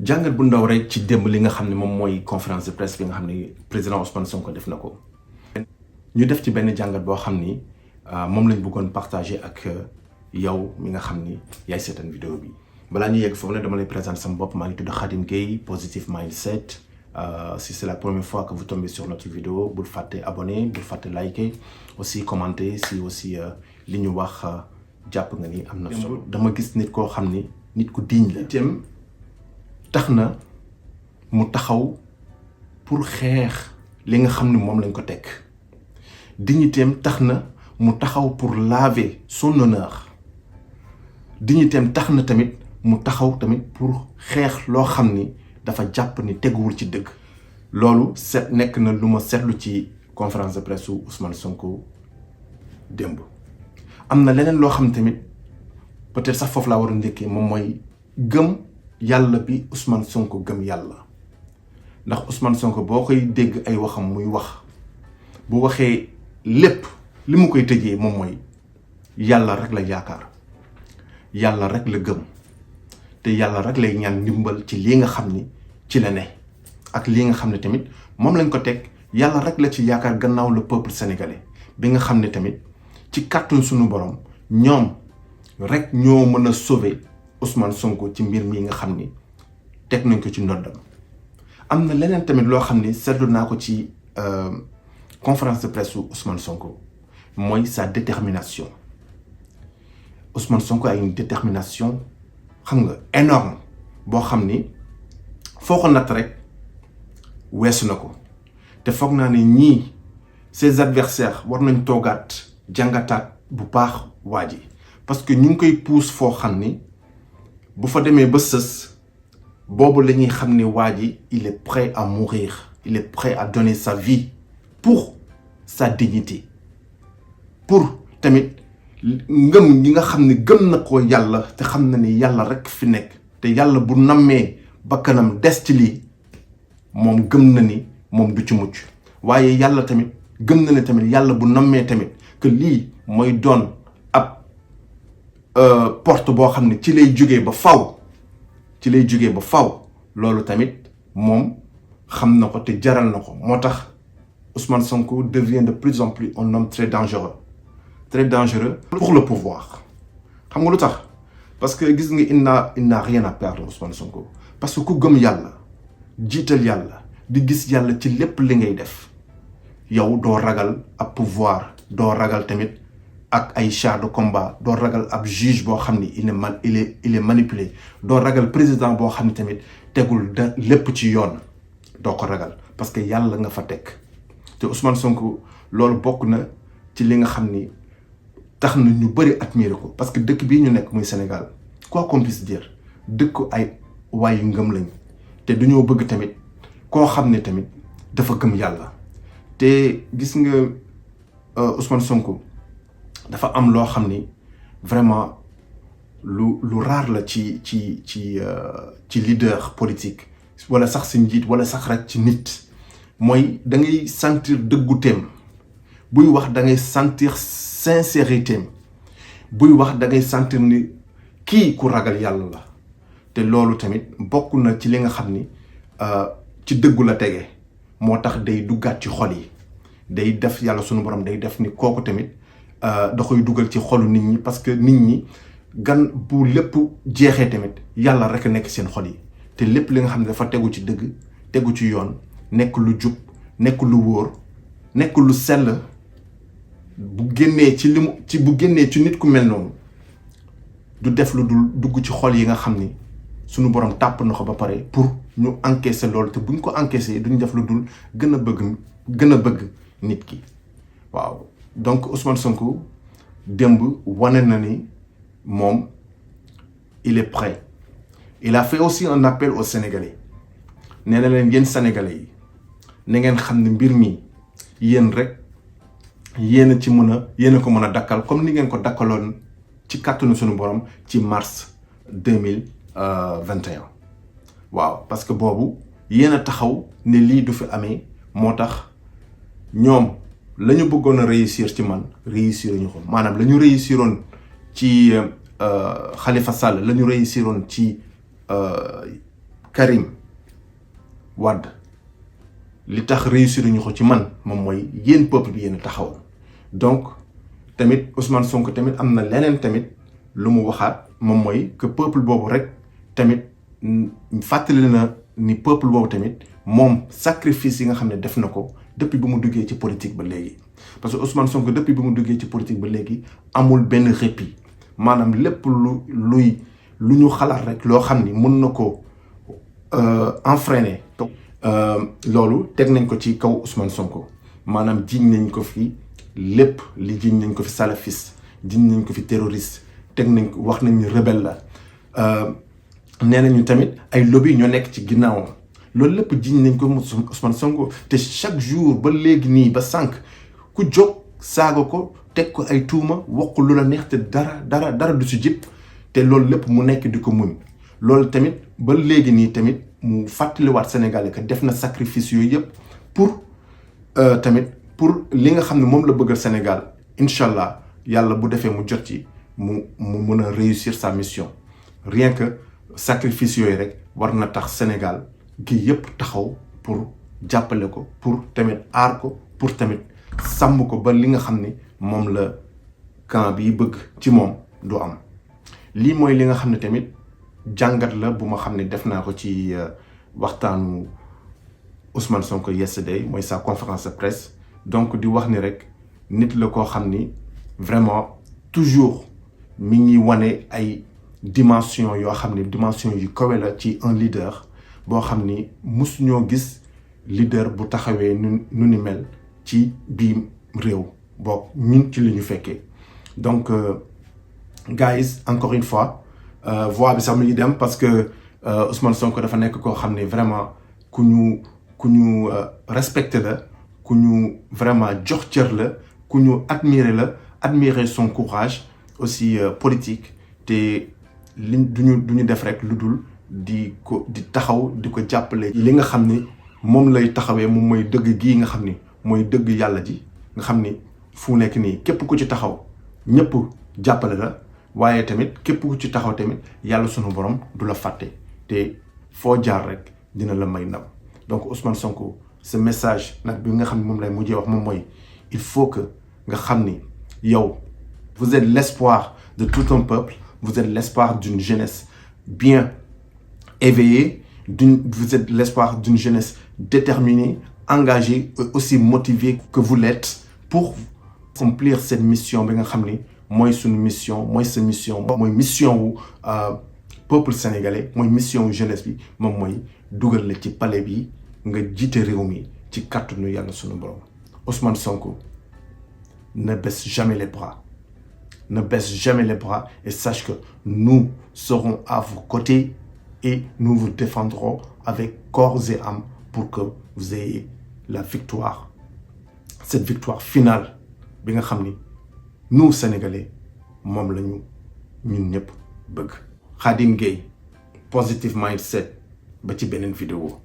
jàngat bu ndaw rek ci démb li nga xam ne moom mooy conférence de presse bi nga xam ne président Ousmane Sonko def na ko. ñu def ci benn jàngat boo xam ni moom lañ bëggoon partager ak yow mi nga xam ni yaay seetaan vidéo bi. balaa ñu yegg foofu nag dama lay présenter sama bopp maa ngi tudd Khadim Gueye Positive Mindset si c'est la première fois que vous tombez sur notre vidéo bul fàtte abonner bul fàtte liker aussi commenter si aussi li ñu wax jàpp nga ni am na solo. dama gis nit koo xam ni nit ku digne la. itam tax na mu taxaw pour xeex li nga xam ni moom lañ ko teg dignitéem tax na mu taxaw pour laver son honneur dignitéem tax na tamit mu taxaw tamit pour xeex loo xam ni dafa jàpp ni teguwul ci dëgg. loolu nekk na lu ma seetlu ci conférence de presse su Ousmane Sonko démb. am na leneen loo xam tamit peut-être sax foofu laa war a njëkkee moom mooy gëm yàlla bi Ousmane Sonko gëm yàlla ndax Ousmane Sonko boo koy dégg ay waxam muy wax bu waxee lépp li mu koy tëjee moom mooy yàlla rek la yaakaar yàlla rek la gëm te yàlla rek lay ñaan ndimbal ci lii nga xam ni ci la ne ak lii nga xam ne tamit moom lañ ko teg yàlla rek la ci yaakaar gannaaw le peuple sénégalais bi nga xam ne tamit ci kàttun suñu borom ñoom rek ñoo mën a sauver Ousmane Sonko ci mbir mii nga xam ni teg nañ ko ci ndoddam. am na leneen tamit loo xam ni seetlu naa ko ci conférence de presse su Ousmane Sonko mooy sa détermination Ousmane Sonko a une détermination xam nga énorme boo xam ni foo ko natt rek weesu na ko te foog naa ne ñii ses adversaires war nañ toogaat jàngataat bu baax waa ji parce que ñu ngi koy pousse foo xam ni bu fa demee ba sës boobu la ñuy xam ne waa ji il est prêt à mourir il est prêt à donner sa vie pour sa dignité pour tamit ngëm gi nga xam ne gëm na ko yàlla te xam na ni yàlla rek fi nekk te yàlla bu nammee bakkanam des ci lii moom gëm na ni moom du ci mucc waaye yàlla tamit gëm na ne tamit yàlla bu nammee tamit que lii mooy doon ab porte boo xam ne ci lay jógee ba faw loolu tamit moom xam na ko te jaral na ko moo tax Ousmane Sonko devient de plus en plus un homme très dangereux pour le pouvoir. xam nga lu tax parce que gis nga il n'a rien à perdre Ousmane Sonko parce que ku gëm yàlla jiital yàlla di gis yàlla ci lépp li ngay def yow doo ragal ab pouvoir doo ragal tamit ak ay chars de combat doo ragal ab juge boo xam ni il est manipulé doo ragal président boo xam ni tamit tegul da lépp ci yoon doo ko ragal parce que yàlla nga fa teg te Ousmane Sonko loolu bokk na ci li nga xam ni tax na ñu bëri admirer ko parce que dëkk bii ñu nekk muy Sénégal quoi qu'on puisse dire dëkk ay waayu ngëm lañ te duñoo bëgg tamit koo xam ne tamit dafa gëm yàlla te gis nga Ousmane Sonko dafa am loo xam ni vraiment lu rare la ci leader politique wala sax si njiit wala sax rek ci nit mooy da ngay sentir dëgguteem buy wax da ngay sentir sincérité buy wax da ngay sentir ni kii ku ragal yàlla la te loolu tamit bokk na ci li nga xam ni ci dëggu la tege moo tax day duggaat ci xol yi day def yàlla sunu borom day def ni kooku tamit da koy dugal ci xolu nit ñi parce que nit ñi gan bu lépp jeexee tamit yàlla rek a nekk seen xol yi te lépp li nga xam ne dafa tegu ci dëgg tegu ci yoon nekk lu jub nekk lu wóor nekk lu sell bu génnee ci nit ku mel noonu du def lu dul dugg ci xol yi nga xam ni sunu borom tàpp na ko ba pare pour ñu encaisser loolu te buñ ko encaisser duñ def lu dul gën a bëgg nit ki waaw. donc Ousmane Sonko démb wane na ni moom il est prêt il a fait aussi un appel aux Sénégalais nee na leen yéen Sénégalais yi na ngeen xam ne mbir mi yéen rek yéen a ko mën a dakkal comme ni ngeen ko dakkaloon ci kàttanu suñu borom ci mars 2021 waaw parce que boobu yéen a taxaw ne lii du fi amee moo tax ñoom la ñu bëggoon a réussir ci man réussir ñu ko maanaam la ñu réussiroon ci Khalifa Sall la ñu réussiroon ci Karim Wade li tax réussir ñu ko ci man moom mooy yéen peuple bi yéen taxaw donc tamit Ousmane Sonko tamit am na leneen tamit lu mu waxaat moom mooy que peuple boobu rek tamit fàttali na ni peuple boobu tamit moom sacrifice yi nga xam ne def na ko depuis bi mu duggee ci politique ba léegi. parce que Ousmane Sonko depuis bi mu duggee ci politique ba léegi amul benn répit maanaam lépp lu ñu xalaat rek loo xam ni mën na ko enfreiner. loolu teg nañ ko ci kaw Ousmane Sonko maanaam jiñ nañ ko fi lépp li jiñ nañ ko fi salafiste jiñ nañ ko fi terroriste teg nañ ko wax nañ ni rebelle la nee nañu tamit ay lobby ñoo nekk ci ginnaawam loolu lépp jiñ nañ ko Ousmane Sonko te chaque jour ba léegi nii ba sànq ku jóg saaga ko teg ko ay tuuma wax ko lu la neex te dara du si jip te loolu lépp mu nekk di ko muñ loolu tamit ba léegi nii tamit mu fàttaliwaat Sénégalais que def na sacrifice yooyu yëpp pour tamit pour li nga xam ne moom la bëggal Sénégal incha allah yàlla bu defee mu jot ci mu mën a réussir sa mission rien que sacrifice yooyu rek war na tax Sénégal gi yëpp taxaw pour jàppale ko pour tamit aar ko pour tamit sàmm ko ba li nga xam ne moom la camp bi bëgg ci moom du am lii mooy li nga xam ne tamit jàngat la bu ma xam ne def naa ko ci waxtaanu Ousmane Sonko yesterday mooy sa conférence de presse donc di wax ni rek nit la koo xam ni vraiment toujours mi ngi wane ay dimension yoo xam ne dimension yu kawe la ci un leader boo xam ni musuñoo gis leader bu taxawee nu ni mel ci biir réew boog ñun ci li ñu fekkee donc guys encore une fois voix bi sax mi ngi dem parce que Ousmane Sonko dafa nekk koo xam ne vraiment ku ñu respecté la ku ñu vraiment jox cër la ku ñu admirer son courage aussi politique te duñu def rek lu dul di taxaw di ko jàppale li nga xam ni moom lay taxawee moom mooy dëgg gii nga xam ni mooy dëgg yàlla ji nga xam ni fu nekk nii képp ku ci taxaw ñëpp jàppale la waaye tamit képp ku ci taxaw tamit yàlla sunu borom du la fàtte te foo jaar rek dina la may ndam donc Ousmane Sonko ce message nag bi nga xam ne moom lay mujjee wax moom mooy il faut que nga xam ni yow vous êtes l'espoir de tout un peuple vous êtes l'espoir d'une jeunesse bien éveillée vous êtes l'espoir d'une jeunesse déterminée engagée et aussi motivée que vous l'êtes pour accomplir cette mission bi nga xam ni mooy suñu mission mooy sa mission mooy mission wu peuple sénégalais mooy mission wu jeunesse bi moom mooy dugal la ci palais bi nga jiite réew mi ci kàttanu yàlla sunu borom Ousmane Sonko ne baisse jamais les bras ne baisse jamais les bras et sache que nous serons à vos côtés et nous vous défendrons avec corps et âme pour que vous ayez la victoire cette victoire finale bi nga xam ni nous Sénégalais moom la ñu ñun ñëpp bëgg. Khadim Gueye Positive Mindset ba ci beneen vidéo.